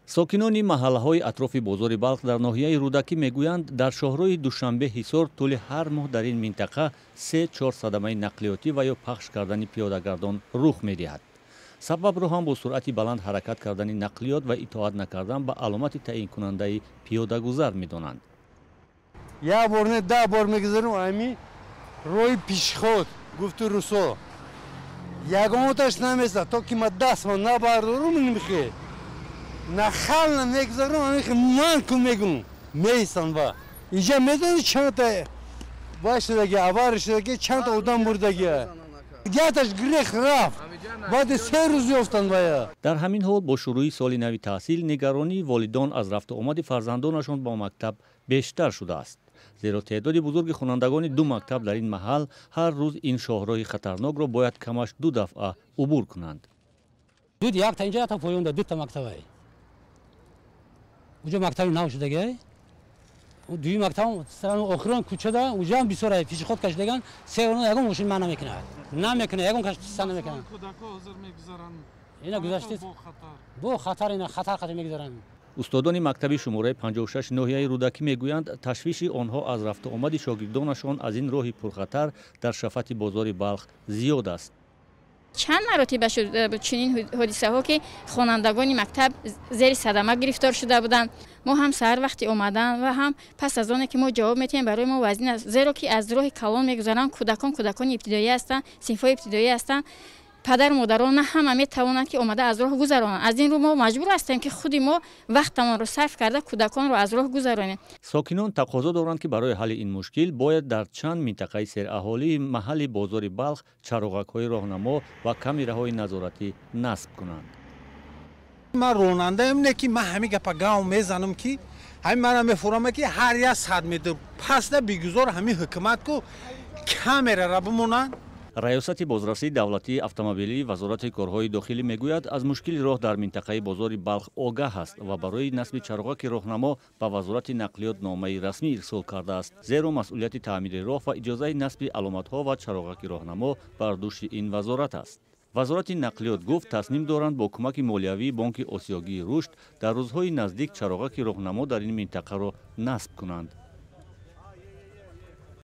Сокинони маҳаллаҳои атрофи бозори Балх дар ноҳияи Рӯдакӣ мегӯянд, дар шоҳроҳи Душанбе Ҳисор тӯли ҳар моҳ дар ин минтақа 3-4 садамаи нақлиётӣ ва ё пахш кардани пиёдагардон рух медиҳад. Сабабро ҳам бо суръати баланд ҳаракат кардани нақлиёт ва итоат накардан ба аломати таъинкунандаи пиёдагузар медонанд. Як бор не, 10 бор мегузарам ами роҳи пешход, гуфту русо. Ягонташ наместа, то ки ма дастма набардорум, нимихе. Нахал мегузарам, амихе ман ку мегум, меистам ба. Инҷа медони чандта вай шудаги, авария шудаги, чандта одам мурдаги. Яташ грех рафт. Баъди 3 рӯз ёфтанд вая. Дар ҳамин ҳол бо шурӯи соли нави таҳсил нигаронии волидон аз рафту омади фарзандонашон ба мактаб бештар шудааст. Зеро теъдоди бузурги хонандагони ду мактаб дар ин маҳал ҳар рӯз ин шоҳроҳи хатарнокро бояд камаш 2 дафъа убур кунанд. Дуд якта инҷа, якта поёнда, дута мактабай. Уҷо мактаби нав шудагай. Дуюм мактаб охирон кӯчада, уҷаам бисёр пешеход кашидаган, се ягон мошин ман намекунад. Намекунад, ягон кас са намекунад. Кӯдако ҳозир мегузаранд. Ина гузаштед. Бо хатар, ина хатар қадр мегузаранд. Устодони мактаби шумораи 56 ноҳияи Рӯдакӣ мегӯянд, ташвиши онҳо аз рафту омади шогирдонашон аз ин роҳи пурхатар дар шафати бозори Балх зиёд аст. Чанд маротиба шуд чунин ҳодисаҳо, ки хонандагони мактаб зери садама гирифтор шуда буданд. Мо ҳам саҳар вақти омадан ва ҳам пас аз оне ки мо ҷавоб метиҳем, барои мо вазин аст, зеро ки аз роҳи калон мегузаранд. Кӯдакон кӯдакони ибтидоӣ ҳастанд, синфҳои ибтидоӣ ҳастанд. Падару модарон на ҳама метавонанд, ки омада аз роҳ гузаронанд. Аз ин рӯ мо маҷбур ҳастем, ки худи мо вақтамонро сарф карда кӯдаконро аз роҳ гузаронем. Сокинон тақозо доранд, ки барои ҳалли ин мушкил бояд дар чанд минтақаи сераҳолии маҳалли бозори Балх чароғакҳои роҳнамо ва камераҳои назоратӣ насб кунанд. Ман ронандаем, не ки ман ҳамин гапа гав мезанам, ки ҳамин мана мефурам, ки ҳар як 100 метр пасда бигузор ҳамин ҳукумат ку камерара бимонанд. Раёсати бозрасии давлатии автомобилии Вазорати корҳои дохилӣ мегӯяд, аз мушкили роҳ дар минтақаи бозори Балх огаҳ аст ва барои насби чароғаки роҳнамо ба Вазорати нақлиёт номаи расмӣ ирсол кардааст, зеро масъулияти таъмири роҳ ва иҷозаи насби аломатҳо ва чароғаки роҳнамо бар дӯши ин вазорат аст. Вазорати нақлиёт гуфт, тасмим доранд бо кӯмаки молиявии Бонки Осиёгии рушд дар рӯзҳои наздик чароғаки роҳнамо дар ин минтақаро насб кунанд.